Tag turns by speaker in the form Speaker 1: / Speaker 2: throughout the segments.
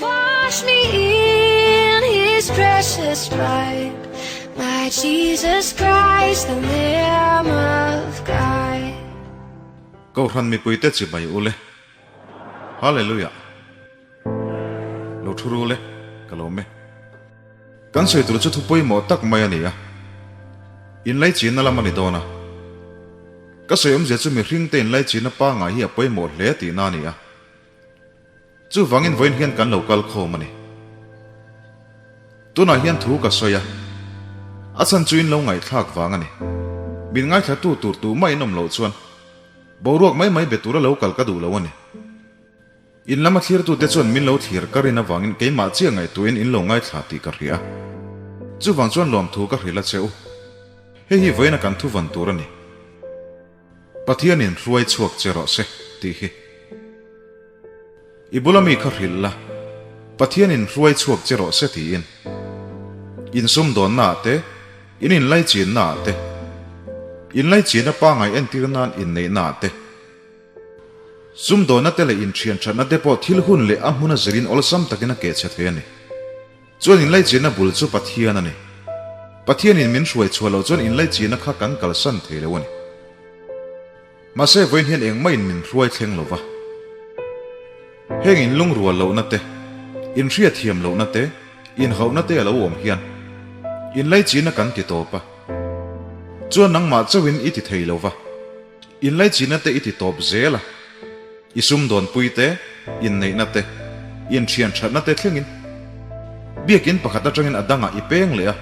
Speaker 1: Wash me in his precious blood, my Jesus Christ, the Lamb of God.
Speaker 2: Kohhran mipuite chibai ule. Hallelujah. Lo thu ru le, ka lo me. Kan sawi tur chu thu pawimawh tak mai a ni a. Inlaichinna lam a ni dawn a. Ka sawi awmzia chu mihring te inlaichinna pangngai hi a pawimawh hle tihna a ni a. Chuvangin vawiin hian kan lo kal khawm a ni. Tunah hian thu ka sawi a, a chhan chu in lo ngaihthlak vang a ni. Min ngaithlatu tur tumah in awm loh chuan boruak mai mai be tura lo kal ka duh lo a ni. In lama thlirtute chuan min lo thlir ka rin avangin keimah chiah ngaihtuahin in lo ngaithla tih ka hria. Chuvang chuan lawmthu ka hrilh a che u. Hei hi vawiina kan thuvan tur a ni. Pathianin hruai chhuak che rawh se tih hi. I bula mi kha hrilh la, Pathianin hruai chhuak che rawh se tiin. In sumdawnna ah te, in inlaichinna ah te, inlaichina pangai entir nan inneihna ah te, Sumdawnna te leh inthianthatna te pawh thil hun leh a hmun a zirin awlsam takin a keh chhe thei a ni. Chuan inlaichinna bul chu Pathian a ni. Pathianin min hruai chhuah loh chuan inlaichinna kha kan kalsan thei lo a ni. Mahse vawiin hian engmah in min hruai thleng lo va. Heng inlungrual lohna te, inhriatthiam lohna te, inhauhna te a lo awm hian inlaichinna kan ti tawp a. Chuan nangmah chauhin i ti thei lo va. Inlaichinna te i ti tawp zel a, i sumdawnpui te, inneihna te, inthian thatna te thlengin biakin pakhat atangin a dangah i peng leh a,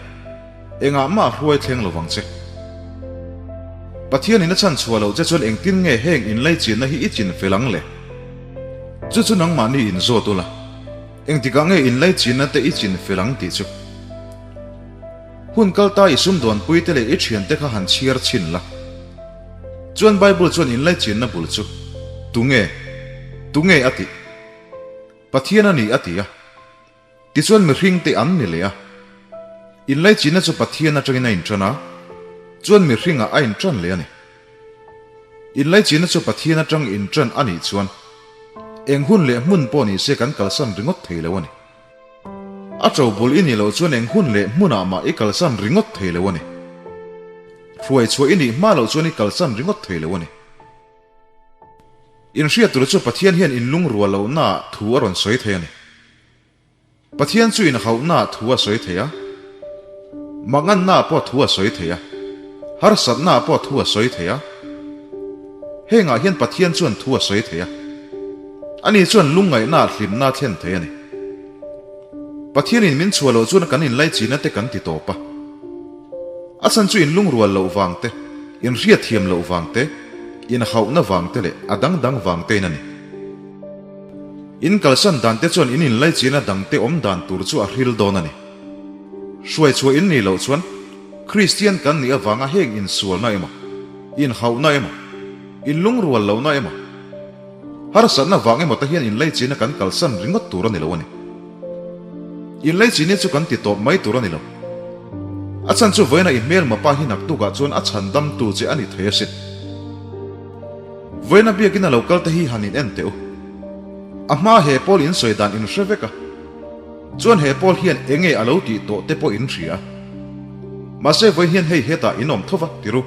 Speaker 2: engah mah a hruai thleng lovang che. Pathianin a chhan chhuah loh che chuan engtin nge heng inlaichinna hi i chin fel ang le? Chu chu nangmahni inzawt ula, engtikah nge inlaichinna te i chin fel ang tih chu. Hun kal ta i sumdawnpui te leh i thiante kha han chhiar chhin la. Chuan Bible chuan inlaichinna bul chu tunge, tunge a tih? Pathian a ni a ti a. Tichuan mihring te an ni leh a. Inlaichinna chu Pathian atangin a intan a, chuan mihringah a intan leh a ni. Inlaichinna chu Pathian atang intan a nih chuan eng hun leh hmun pawh ni se kan kalsan ringawt thei lo a ni. A to bul i nih loh chuan eng hun leh hmunah mah i kalsan ringawt thei lo a ni. Hruai chhuah i nih hma loh chuan i kalsan ringawt thei lo a ni. Inhriat tur chu Pathian hian inlungrual lohnaah thu a rawn sawi thei a ni. Pathian chu inhauhnaah thu a sawi thei a, mangannaah pawh thu a sawi thei a, harsatnaah pawh thu a sawi thei a. Hengah hian Pathian chuan thu a sawi thei a. Ani chuan lungngaihnaah hlimna a thlen thei a ni. Pathianin min chhuah loh chuan kan inlaichinna te kan ti tawp a. A chhan chu inlungrual loh vang te, inhriatthiam loh vang te, inhauhna vang te leh a dang dang vang tein a ni. In kalsan dan te chuan in inlaichinna dang te awm dan tur chu a hril dawn a ni. Hruai chhuah in nih loh chuan Kristian kan nih avanga heng insualna emaw, inhauhna emaw, inlungrual lohna emaw, Harsatna vang emaw te hian inleichina kan kalsan ringawt tur a ni lo a ni. Inleichini chu kan ti tawp mai tur a ni lo. A chhan chu vawiina i hmelma pa hi naktukah chuan a chhan damtu che a ni thei asin. Vawiina biakin a lo kal te hi han in en teh u. A hma he pawl in sawi dan in hre vek a. Chuan he pawl hian enge a lo tih tawh te pawh in hria. Mahse vawiin hian hei hetah in awm tho va ti ru.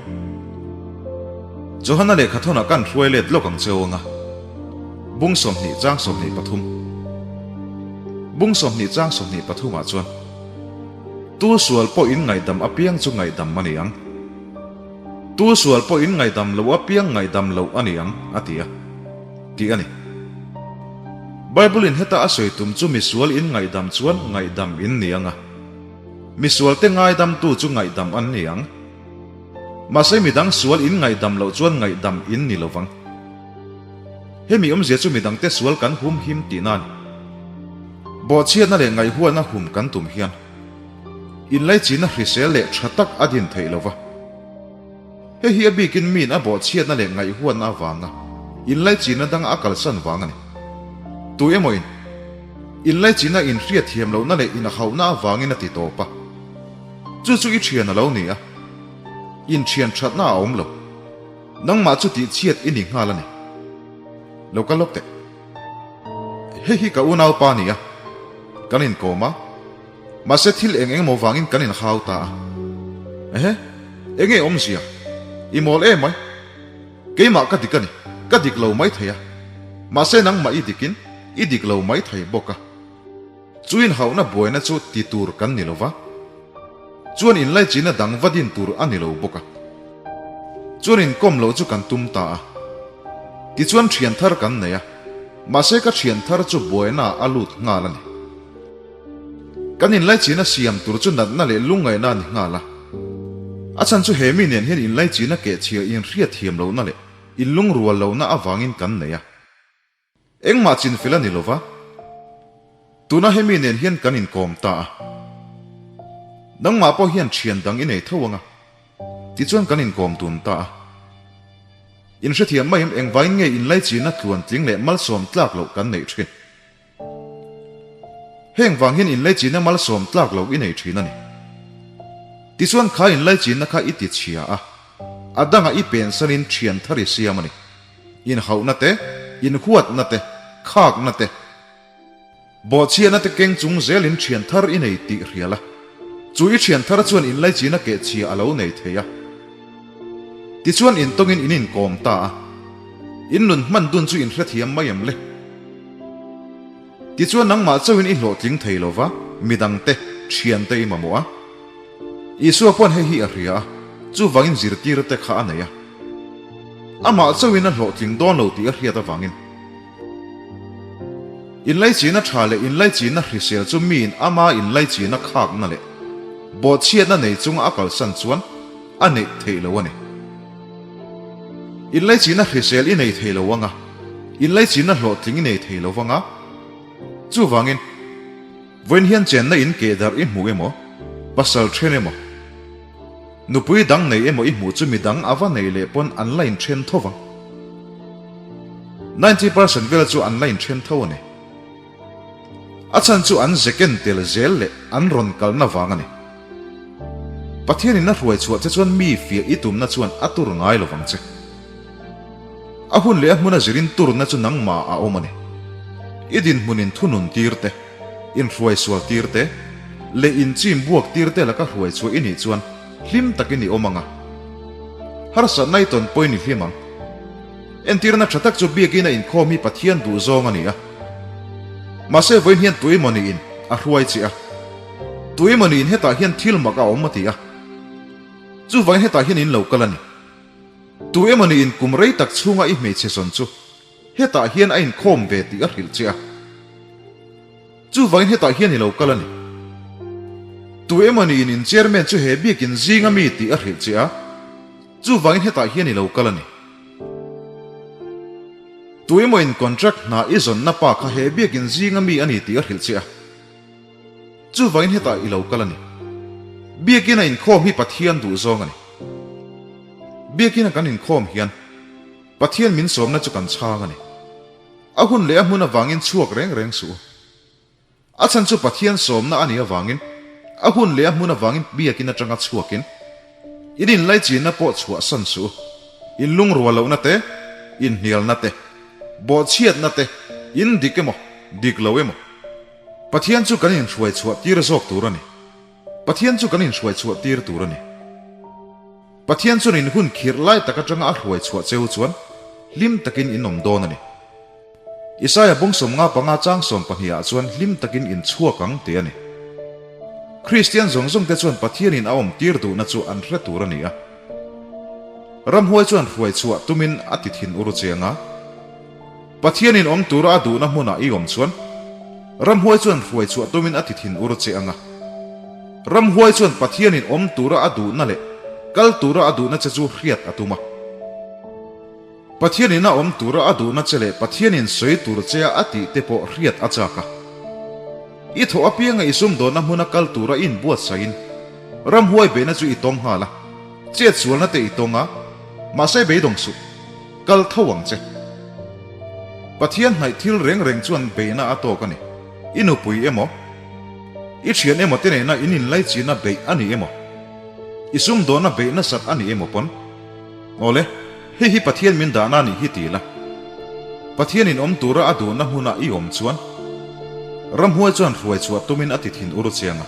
Speaker 2: Johana lehkha thawnah kan hruai let lawk ang cheu anga. Bung 20 chang 23 Bung 20 chang 23 ah chuan Tu sual pawh in ngaihdam apiang chu ngaihdam a ni ang. Tu sual pawh in ngaihdam lo apiang ngaihdam loh a ni ang a ti a. Tih a ni. Bible in heta a sawi tum chu misual in ngaihdam chuan ngaihdam in ni anga. Misual te ngaidamtu chu ngaihdam an ni ang. Mahse midang sual in ngaihdam loh chuan ngaihdam in ni lovang. Hemi awmzia chu midangte sual kan hum him tihna a ni. Bawhchhiatna leh ngaihhuatna hum kan tum hian inlaichinna hrisel leh tha tak a din theih lova. Hei hi a bikin miin a bawhchhiatna leh ngaihhuatna avanga inlaichinna danga a kalsan vang a ni. Tu emaw in inlaichinna inhriatthiam lohna leh inhauhna avangin a ti tawp a. Chu chu i thian a lo ni a, inthian thatna a awm lo. Nangmah chu tihchhiat i ni nghal a ni. Lo kal lawk teh. Hei hi ka unaupa a ni a. Kan inkawm a, mahse thil eng eng emaw vangin kan inhau ta a. Ehe, enge awmzia? I mawl em mai. Keimah ka dik a ni, ka dik lo mai thei a. Mahse nangmah i dikin i dik lo mai thei bawk a. Chu inhauhna buaina chu ti tur kan ni lo va, chuan inlaichina dang va din tur a ni lo bawk a. Chuan inkawm loh chu kan tum ta a. Tichuan thian thar kan nei a, mahse ka thian thar chu buaina ah a lut nghal a ni. Kan inlaichina siam tur chu natna leh lungngaihna a ni nghal a. A chhan chu he mi nen hian inlaichina kehchhia inhriatthiam lohna leh inlungrual lohna avangin kan nei a. Engmah chinfel a ni lova, tuna hemi nen hian kan inkawm ta a. Nangmah pawh hian thian dang i nei tho ang a, tichuan kan inkawm dun ta a. In hrethiam mai em engvangin nge inlaichina tluantling leh malsawm tlak loh kan neih thin? Heng vang hian inlaichina malsawm tlak loh i nei thin a ni. Tichuan kha inlaichina kha i tichhia a, a dangah i pensanin thian thar i siam a ni. Inhauhna te, inhuatna te, khakna te, bawhchhiatna te keng chung zelin thian thar i nei tih hrial a. Chu i thian thar chuan inlaichina kehchhia a lo nei thei a. Tichuan intawngin in inkawm ta a. In nun hman dun chu inhrethiam mai em le? Tichuan nangmah chauhin i hlawhtling thei lo va, midangte, thiante i mamawh a. Isua pawn hei hi a hria a, chuvangin zirtirte kha a nei a. Amah chauhin a hlawhtling dawn lo tih a hriat avangin. Inlaichina tha leh inlaichina hrisel chu miin ama inlaichina khakna leh bawhchhiatna nei chunga a kalsan chuan a neih theih lo a ni. Inlaichina hrisel i nei thei lo anga, inlaichina hlawhtling i nei thei lo vanga, chuvangin, Vawiin hian chenna in keh darh i hmu emaw, pasal then emaw, nupui dang nei emaw i hmuh chu midang a va nei leh pawn an la inthen tho vang. 90% vel chu an la inthen tho a ni. A chhan chu an ze ken tel zel leh an rawn kalna vang a ni. Pathianin a hruai chhuah che chuan mi fiah i tumna chuan a tur ngai lo vang che. A hun leh a hmuna zirin turna chu nangmah a awm a ni. I dinhmunin thunun tir te, inhruai sual tir te, leh inchim buak tir te laka hruai chhuah i nih chuan hlim takin i awm ang a. Harsatna i tawn pawhin i hlim ang. Entirna tha tak chu biakina inkhawm hi Pathian duh zawng a ni a. Mahse vawiin hian tuemaw niin a hruai che a. Tuemaw niin hetah hian thil mak a awm a ti a. Chuvangin hetah hian in lo kal a ni. Tu emaw niin kum rei tak chhunga i hmeichhe zawn chu hetah hian a inkhawm ve tih a hrilh che a. Chuvangin hetah hian i lo kal a ni. Tu emaw niin in chairman chu he biakin zinga mi tih a hrilh che a. Chuvangin hetah hian i lo kal a ni. Tu emaw in contract hna i zawnna pa kha he biakin zinga mi a ni tih a hrilh che a. Chuvangin hetah i lo kal a ni. Biakin a inkhawm hi Pathian duh zawng a ni. Biakin a kan inkhawm hian Pathian min sawmna chu kan chhang a ni. A hun leh a hmun avangin chhuak reng reng suh u. A chhan chu Pathian sawmna a nih avangin a hun leh a hmun avangin biakin atanga chhuakin in inlaichinna pawh chhuahsan suh u. In lungrual lohna te, inhnialna te, bawhchhiatna te, in dik emaw, dik lo emaw, Pathian chu kan inhruai chhuah tir zawk tur a ni. Pathian chu kan inhruai chhuah tir tur a ni. Pathian chuan in hun khirh lai tak atanga a hruai chhuah cheu chuan hlim takin in awm dawn a ni. Isaia bung 55 chang 12 ah chuan hlim takin in chhuak ang tih a ni. Kristian zawng zawng te chuan Pathianin a awm tir duhna chu an hre tur a ni a. Ramhuai chuan hruai chhuah tumin a ti thin ur chiang a. Pathianin awm tura a duhna hmunah i awm chuan ramhuai chuan hruai chhuah tumin a ti thin ur che ang a. Ramhuai chuan Pathianin awm tura a duhna leh kal tura a duhna che chu hriat a tum a. Pathianin a awm tura a duhna che leh Pathianin sawi tur che a a tih te pawh hriat a chak a. I thawh apianga i sumdawnna hmuna kal tura i inbuatsaihin ramhuai beihna chu i tawng nghal a, chetsualna te i tawng a, mahse beidawng suh. Kal tho ang che. Pathian hnaih thil reng reng chuan beihna a tawk a ni. I nupui emaw, i thian emaw te nena in inlaichina beih a ni emaw, i sumdawnna beih nasat a ni emaw pawn, Awle, hei hi Pathian min dahna a nih hi ti la. Pathian in awm tura a duhna hmuna i awm chuan. Ramhuai chuan hruai chhuah tumin a ti thin ur chiang a.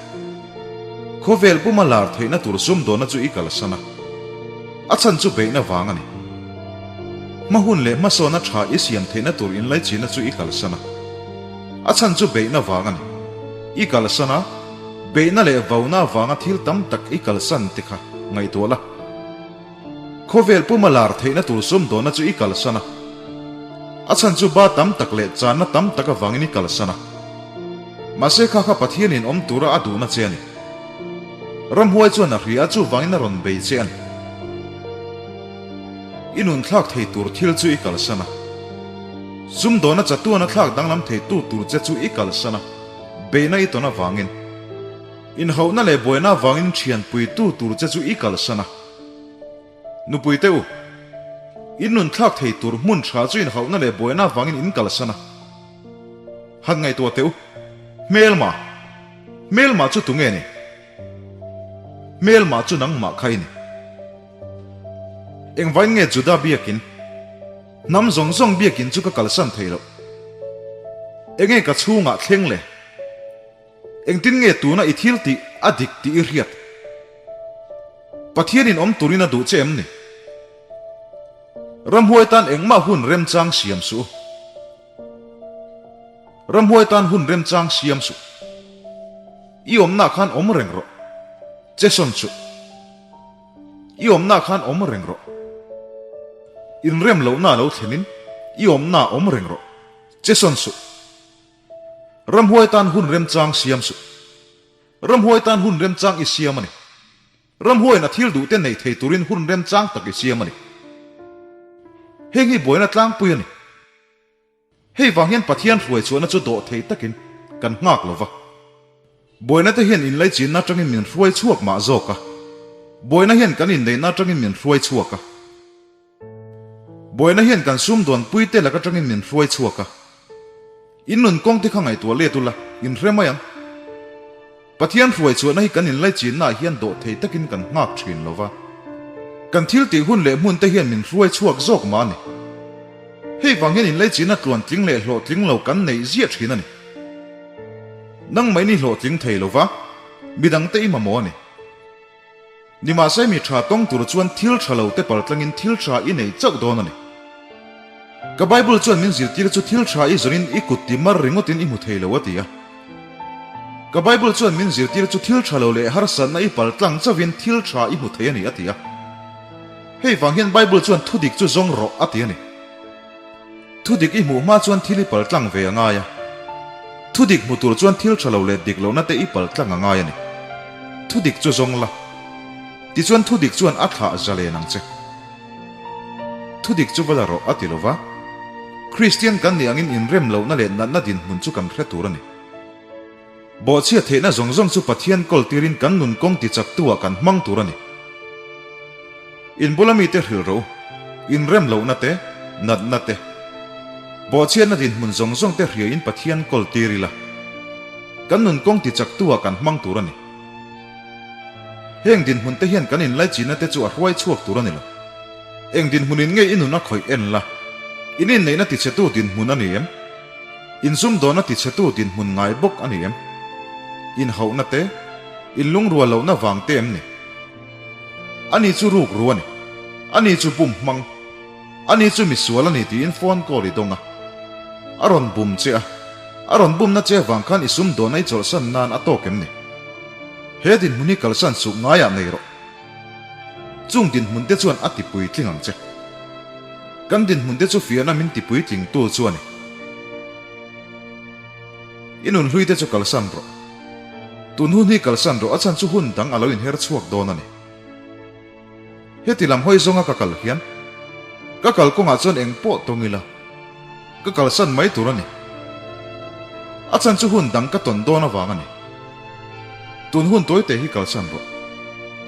Speaker 2: Khawvel puma lar theihna tur sumdawnna chu i kalsan a. A chhan chu beihna vang a ni. Hma hun leh hmasawna tha i siam theihna tur inlaichina chu i kalsan a. A chhan chu beihna vang a ni. I kalsan a, beihna leh vauna avanga thil tam tak i kalsan te kha ngaihtuah la. Khawvel puma lar theihna tur sumdawnna chu i kalsan a. A chhan chu ba tam tak leh channa tam tak avangin i kalsan a. Mahse kha kha Pathianin awm tura a duhna che a ni. Ramhuai chuan a hria a chuvangin a rawn bei che a ni. I nun thlak thei tur thil chu i kalsan a. Sumdawna chatuana thlak danglam theitu tur che chu i kalsan a, beihna i tawn avangin. Inhauhna leh buaina avangin thianpuitu tur che chu i kalsan a. Nupui te u, in nun thlak thei tur hmun tha chu inhauhna leh buaina avangin in kalsan a. Han ngaihtuah teh u, hmelma, hmelma chu tunge ni? Hmelma chu nangmah kha i ni. Engvain nge Juda biakin, hnam zawng zawng biakin chu ka kalsan thei loh? Enge ka chhungah thleng le? Engtin nge tuna i thil tih a dik tih i hriat? Pathianin awm turin a duh che em ni? Ramhuai tan engmah hun remchang siam suh u. Ramhuai tan hun remchang siam suh. I awmnah khan awm reng rawh. Che sawn suh. I awmnah khan awm reng rawh. Inrem lohna lo thlenin i awmnah awm reng rawh. Che sawn suh. Ramhuai tan hun remchang siam suh. Ramhuai tan hun remchang i siam a ni. Ramhuaiin a thil duhte nei thei turin hun remchang tak i siam a ni. Heng hi buaina tlangpui a ni. Hei vang hian Pathian hruai chhuahna chu dawh thei takin kan nghak lo va. Buaina te hian inlaichinna atangin min hruai chhuak mah zawk a. Buaina hian kan inneihna atangin min hruai chhuak a. Buaina hian kan sumdawnpui te lak atangin min hruai chhuak a. In nun kawng te kha ngaihtuah let ula, in hre mai ang. Pathian hruai chhuahna hi kan inlaichinna ah hian dawh thei takin kan nghak thin lo va. Kan thil tih hun leh hmun te hian min hruai chhuak zawk mah a ni. Hei vang hian inlaichinna tluantling leh hlawhtling lo kan neih ziah thin a ni. Nangmah in i hlawhtling thei lo va, midangte i mamawh a ni. Nimahse mi tha tawng tur chuan thil tha lo te paltlangin thil tha i nei chauh dawn a ni. Ka Bible chuan min zirtir chu thil tha i zawnin i kut ti mar ringawtin i hmu thei lo a ti a. Ka Bible chuan min zirtir chu thil tha lo leh harsatna i paltlang chauhin thil tha i hmu thei a ni a ti a. Hei vang hian Bible chuan thudik chu zawng rawh a ti a ni. Thudik i hmuh hma chuan thil i paltlang ve a ngai a. Thudik hmu tur chuan thil tha lo leh dik lohna te i paltlang a ngai a ni. Thudik chu zawng la. Tichuan thudik chuan a thlah zalen ang che. Thudik chu va la rawh a ti lo va. Kristian kan nih angin inrem lohna leh natna dinhmun chu kan hre tur a ni. Bawhchhiat theihna zawng zawng chu Pathian kawl tirin kan nun kawng tichaktu-ah kan hmang tur a ni. In bula mite hrilh rawh u, inrem lohna te, natna te, bawhchhiatna dinhmun zawng zawng te hriain Pathian kawl tir ila, kan nun kawng tichaktu-ah kan hmang tur a ni. Heng dinhmun te hian kan inlaichinna te chu a hruai chhuak tur a ni lo. Eng dinhmunin nge i nun a khawih en la, in inneihna tichhetu dinhmun a ni em? Insumdawna tichhetu dinhmun ngai bawk a ni em? Inhauhna te, inlungrual lohna vang te em ni? Ani chu rukru a ni. Ani chu bum hmang. Ani chu misual a ni tiin phone call i dawng a. A rawn bum che a. A rawn bumna che vang khan i sumdawna i chawlhsan nan a tawk em ni? He dinhmun hi kalsan suh ngaiah nei rawh. Chung dinhmun te chuan a ti puitling ang che. Kan dinhmun te chu fiahna min ti puitling tu chu a ni. I nun hlui te chu kalsan rawh. Tun hun hi kalsan rawh a chhan chu hun dang a lo inher chhuak dawn a ni. Heti lam hawi zawnga ka kal hian ka kal kawngah chuan eng pawh tawng ila ka kalsan mai tur a ni. A chhan chu hun dang ka tawn dawn avang a ni. Tun hun tawite hi kalsan rawh.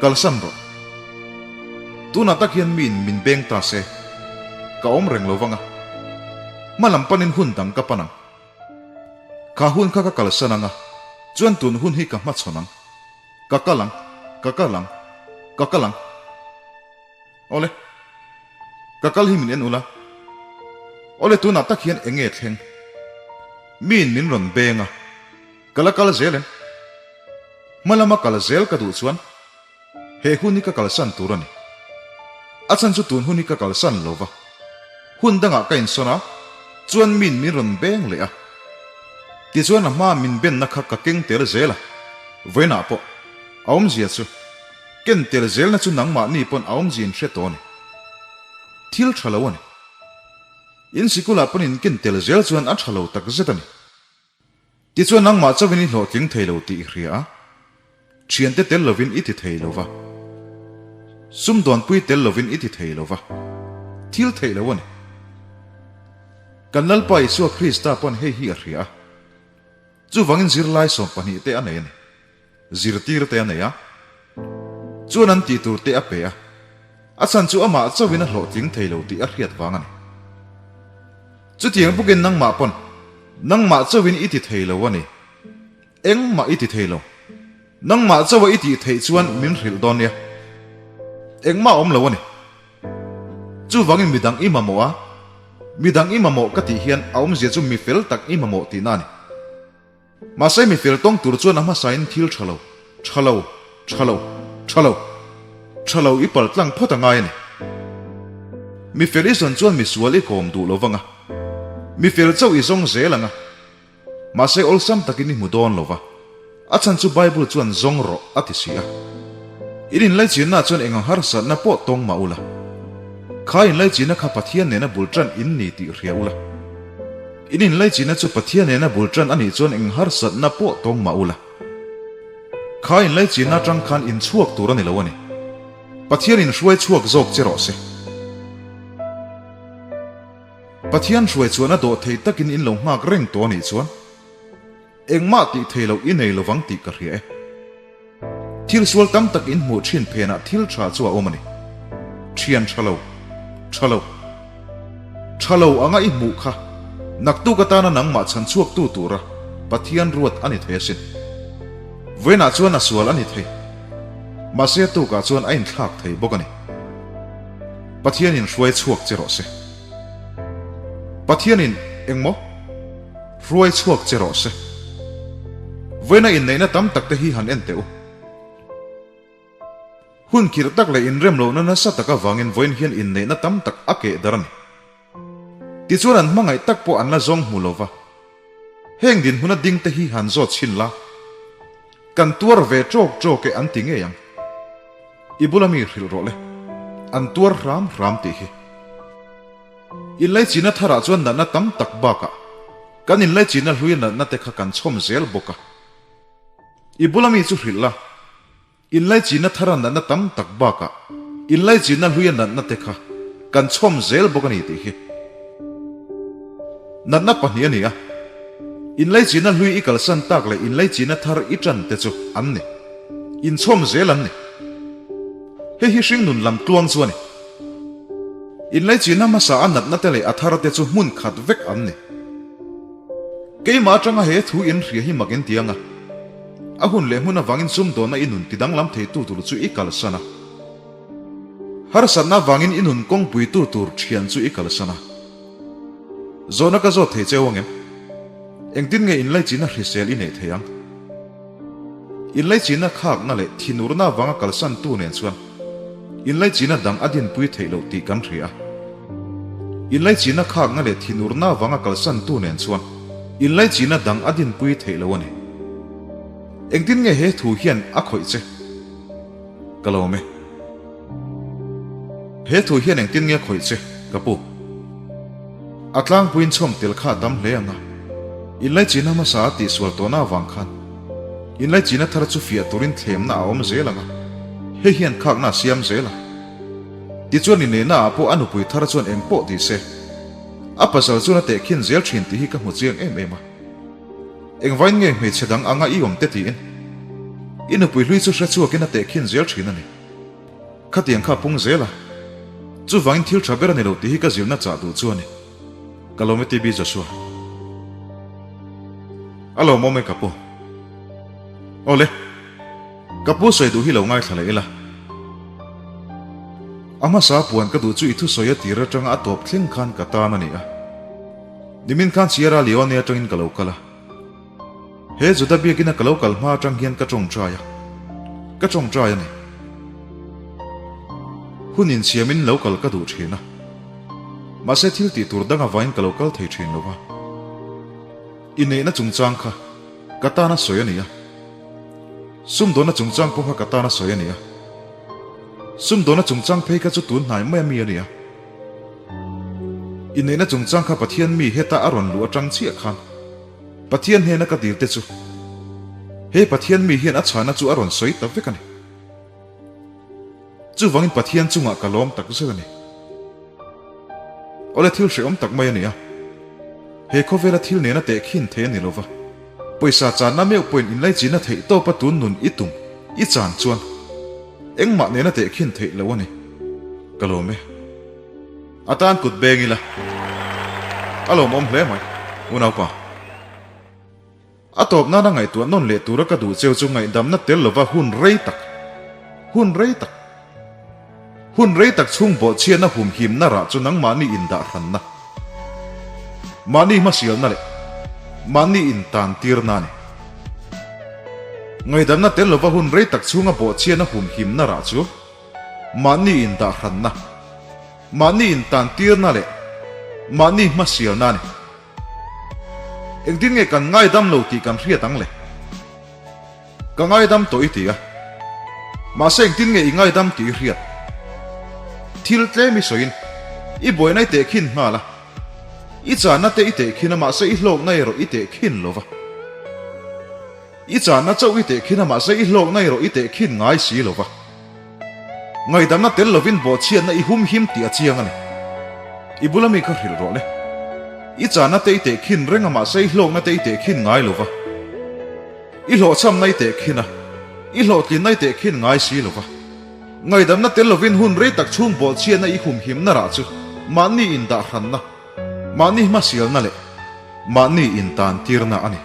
Speaker 2: Kalsan rawh. Tunah tak hian miin min beng ta se, ka awm reng lo vang a. Hma lam panin hun dang ka pan ang. Kha hun kha ka kalsan ang a, chuan tun hun hi ka hmachhawn ang. Ka kal ang, ka kal ang, ka kal ang. Awle, ka kal hi min en ula. Awle tunah tak hian eng nge thleng? Miin min rawn beng a. Ka la kal zel em? Hma lama kal zel ka duh chuan he hun hi ka kalsan tur a ni. A chhan chu tun hun hi ka kalsan lo va, hun dangah ka insawn a, chuan min min rawn beng leh a. Tichuan a hmaa min benna kha ka keng tel zel a, vawiinah pawh a awmzia chu ken tel zelna chu nangmahni pawn a awmzia in hre tawh a ni. Thil tha lo a ni. In sikulah pawn in ken tel zel chuan a tha lo takzet a ni. Tichuan nangmah chauhin i hlawhtling thei lo tih i hria a, thiante tel lovin i ti thei lo va, sumdawnpui tel lovin i ti thei lo va, thil theih lo a ni. Kan Lalpa Isua Krista pawn hei hi a hria a, chuvangin zirlai 12 te a nei a ni. Zirtir te a nei a, chuan an tih tur te a pe a, a chhan chu amah chauhin a hlawhtling thei lo tih a hriat vang a ni. Chutiang bawkin nangmah pawn nangmah chauhin i ti thei lo a ni. Engmah i ti thei lo. Nangmah chauha i tih theih chuan min hrilh dawn nia. Engmah a awm lo a ni. Chuvangin midang i mamawh a, midang i mamawh ka tih hian a awmzia chu mi fel tak i mamawh tihna a ni. Mahse mi fel tawng tur chuan a hmasain thil tha lo, tha lo, tha lo, tha lo, tha lo i pal tlang phawt a ngai a ni. Mi fel i zawn chuan mi sual i kawm duh lo vang a, mi fel chauh i zawng zel ang a. Mahse awlsam takin i hmu dawn lo va, a chhan chu Bible chuan zawng rawh a ti si a. In inlaichinna chuan eng ang harsatna pawh tawng mah ula, kha inlaichinna kha Pathian nena bul tan in ni tih hria ula. In inlaichinna chu Pathian nena bul tan a nih chuan eng harsatna pawh tawng mah ula. Kha inlaichinna atang khan in chhuak tur a ni lo a ni. Pathian in hruai chhuak zawk che rawh se. Pathian hruai chuan a dawh thei takin in lo nghak reng tawh a nih chuan engmah tih thei loh i nei lovang tih ka hria e. Thil sual tam tak in hmuh thin phenah thil tha chu a awm a ni. Thian tha lo, tha lo, tha lo anga i hmuh kha naktuk atana nangmah chhan chhuaktu tura Pathian ruat a ni thei asin. Vawiinah chuan a sual a ni thei. Mahse a tukah chuan a inthlak thei bawk a ni. Pathianin hruai chhuak che rawh se. Pathianin engmaw hruai chhuak che rawh se. Vawiina inneihna tam tak te hi han en teh u. Hun khirh tak leh inrem lohna nasa tak avangin vawiin hian inneihna tam tak a keh dar a ni. Tichuan an hmangaih tak pawh an la zawng hmu lo va. Heng dinhmuna ding te hi han zawt chhin la, kan tuar ve ṭawk ṭawk e an ti ngei ang. I bula mi hrilh rawh le, an tuar hram hram tih hi. Inlaichinna tharah chuan natna tam tak bakah kan inlaichinna hluia natna te kha kan chhawm zel bawk a. I bula mi chu hrilh la, inlaichinna thara natna tam tak bakah inlaichinna hluia natna te kha kan chhawm zel bawk a ni tih hi. Natna pahnih a ni a, inlaichinna hlui i kalsan tak leh inlaichinna thar i tan te chu an ni. Inchhawm zel an ni. Hei hi hringnun lam tluang chu a ni. Inlaichinna hmasa a natna te leh a thar te chu hmun khat vek an ni. Keimah atanga he thu in hria hi mak in ti ang a, a hun leh hmun avangin sumdawnna i nun tidanglam theitu tur chu i kalsan a. Harsatna avangin i nun kawngpuitu tur thian chu i kalsan a. Zawhna ka zawt thei cheu ang em? Engtin nge inlaichinna hrisel i neih thei ang? Inlaichinna khakna leh thinurna avanga kalsantu nen chuan inlaichinna dang a dinpui theih loh tih kan hria a. Inlaichinna khakna leh thinurna avanga kalsantu nen chuan inlaichinna dang a dinpui theih loh a ni. Engtin nge he thu hian a khawih che? Ka lawm e. He thu hian engtin nge a khawih che, ka pu? A tlangpuiin chhawm tel kha a tam hle ang a, inlaichinna hmasa a tihsual tawhna avang khan inlaichinna thar chu fiah turin thlemna a awm zel ang a, hei hian khakna a siam zel a. Tichuan inneihna ah pawh a nupui thar chuan eng pawh ti se, a pasal chuan a tehkhin zel thin tih hi ka hmu chiang em em a. Engvain nge hmeichhe dang anga i awm te tiin i nupui hlui chu hre chhuakin a tehkhin zel thin a ni. Khatiang kha a pung zel a, chuvangin thil tha ber a ni lo tih hi ka zirna chah duh chu a ni. Ka lawm e TB Joshua. A lawmawm e ka pu. Awle, ka pu sawi duh hi lo ngaithla leh ila. A hmasa puan ka duh chu i thusawi a tir atanga a tawp thleng khan ka tan a ni a. Nimin khan Sierra Leone atangin ka lo kal a. He Juda biakina ka lo kal hma atang hian ka tawngtai a, ka tawngtai a ni. Hun insiamin lo kal ka duh thin a, mahse thil tih tur dang avain ka lo kal thei thin lo va. Inneihna chungchang kha ka tana sawi a ni a, sumdawnna chungchang pawh kha ka tana sawi a ni a. Sumdawnna chungchang phei kha chu tun hnai mai a mi a ni a. Inneihna chungchang kha Pathian mi heta a rawn luh atang chiah khan Pathian hnena ka dil te chu he Pathian mi hian a chhana chu a rawn sawi ta vek a ni. Chuvangin Pathian chungah ka lawm tak zet a ni. Awle thil hrehawm tak mai a ni a. He khawvela thil nena tehkhin thei a ni lova. Pawisa channa meuh pawhin inlaichinna theih tawpa tun nun i tum i chan chuan engmah nena tehkhin theih lo a ni. Ka lawm e. A tan kut beng ila. A lawmawm hle mai, unaupa. A tawp nana ngaihtuah nawn leh tura ka duh cheu chu ngaihdamna tel lova hun rei tak, hun rei tak, hun rei tak chhung bawhchhiatna humhimna rah chu nangmahni indah hranna, mahni hmasialna leh mahni intantirna a ni. Ngaihdamna tel lova hun rei tak chhunga bawhchhiatna humhimna rah chu mahni indah hranna, mahni intantirna leh mahni hmasialna a ni. Engtin nge kan ngaidam lo tih kan hriat ang le? Ka ngaidam tawh i ti a. Mahse engtin nge i ngaidam tih i hriat? Thil tlem i sawiin i buaina i tehkhin nghal a. I channa te i tehkhin a mahse i hlawkna erawh i tehkhin lo va. I channa chauh i tehkhin a mahse i hlawkna erawh i tehkhin ngai si lo va. Ngaihdamna tel lovin bawhchhiatna i humhim tih a chiang a ni. I bula mi kha hrilh rawh le. I channa te i tehkhin reng a mahse i hlawkna te i tehkhin ngai lo va. I hlawhchhamna i tehkhin a, i hlawhtlinna i tehkhin ngai si lo va. Ngaihdamna tel lovin hun rei tak chhung bawhchhiatna i humhimna rah chu mahni indahhranna, mahni hmasialna leh mahni intantirna a ni.